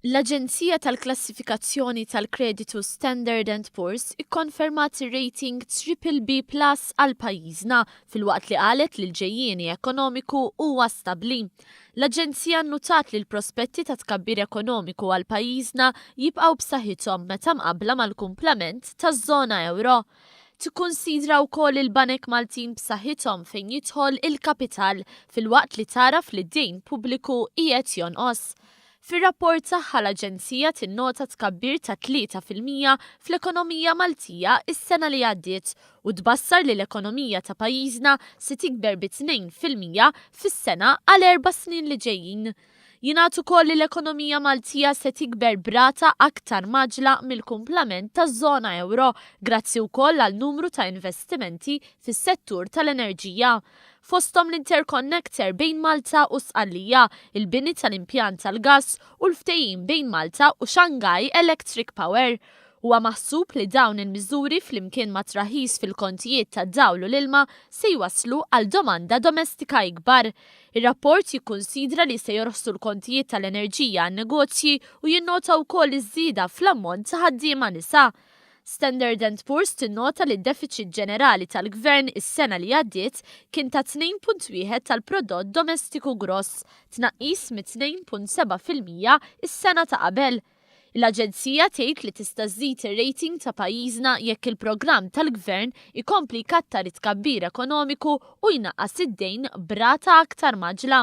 L-aġenzija tal-klassifikazzjoni tal-kreditu Standard and Poor's ikkonfermat ir-rating Triple B Plus għal pajjiżna filwaqt li qalet li l-ġejjieni ekonomiku huwa stabbli. L-aġenzija nnutat li l-prospetti ta' tkabbir ekonomiku għal pajjiżna jibqgħu b'saħħithom meta mqabbla mal-kumplament taż-żona ewro. Tikkunsidra wkoll il-banek Maltin b'saħħithom fejn jidħol il-kapital filwaqt li tagħraf li d-dejn pubbliku qiegħed jonqos. Fir-rapport tagħha l-aġenzija tinnota tkabbir ta' 3% fl-ekonomija Maltija is-sena li għaddiet u tbassar li l-ekonomija ta' pajjiżna se tikber bi 2% fis-sena għal 4 snin li ġejjin. Jingħad ukoll li l-ekonomija Maltija se tikber b'rata aktar mgħaġġla mill-kumplament taż-żona ewro grazzi wkoll għal numru ta' investimenti fis-settur tal-enerġija. Fosthom l-interconnector bejn Malta u Sqallija, il-bini tal-impjant tal-gas u l-ftehim bejn Malta u Shanghai Electric Power. Huwa maħsub li dawn il-miżuri flimkien ma' traħis fil-kontijiet ta' dawl u l-ilma se jwaslu għal domanda domestika ikbar. Ir-rapport jikkunsidra li se jorħsu l-kontijiet tal-enerġija għan-negozji u jinnota wkoll iż-żieda fl-ammont ta' ħaddiema nisa. Standard and Poor's tinnota li d-deficit ġenerali tal-gvern is-sena li għaddiet kien ta' 2.1 tal-prodott domestiku gross, tnaqqis mit-2.7% is-sena ta' qabel. L-Aġenzija tgħid li tista' żżid ir-rating ta' pajjiżna jekk il-programm tal-gvern ikompli jkattar it-tkabbir ekonomiku u jnaqqas id-dejn b'rata aktar mgħaġġla.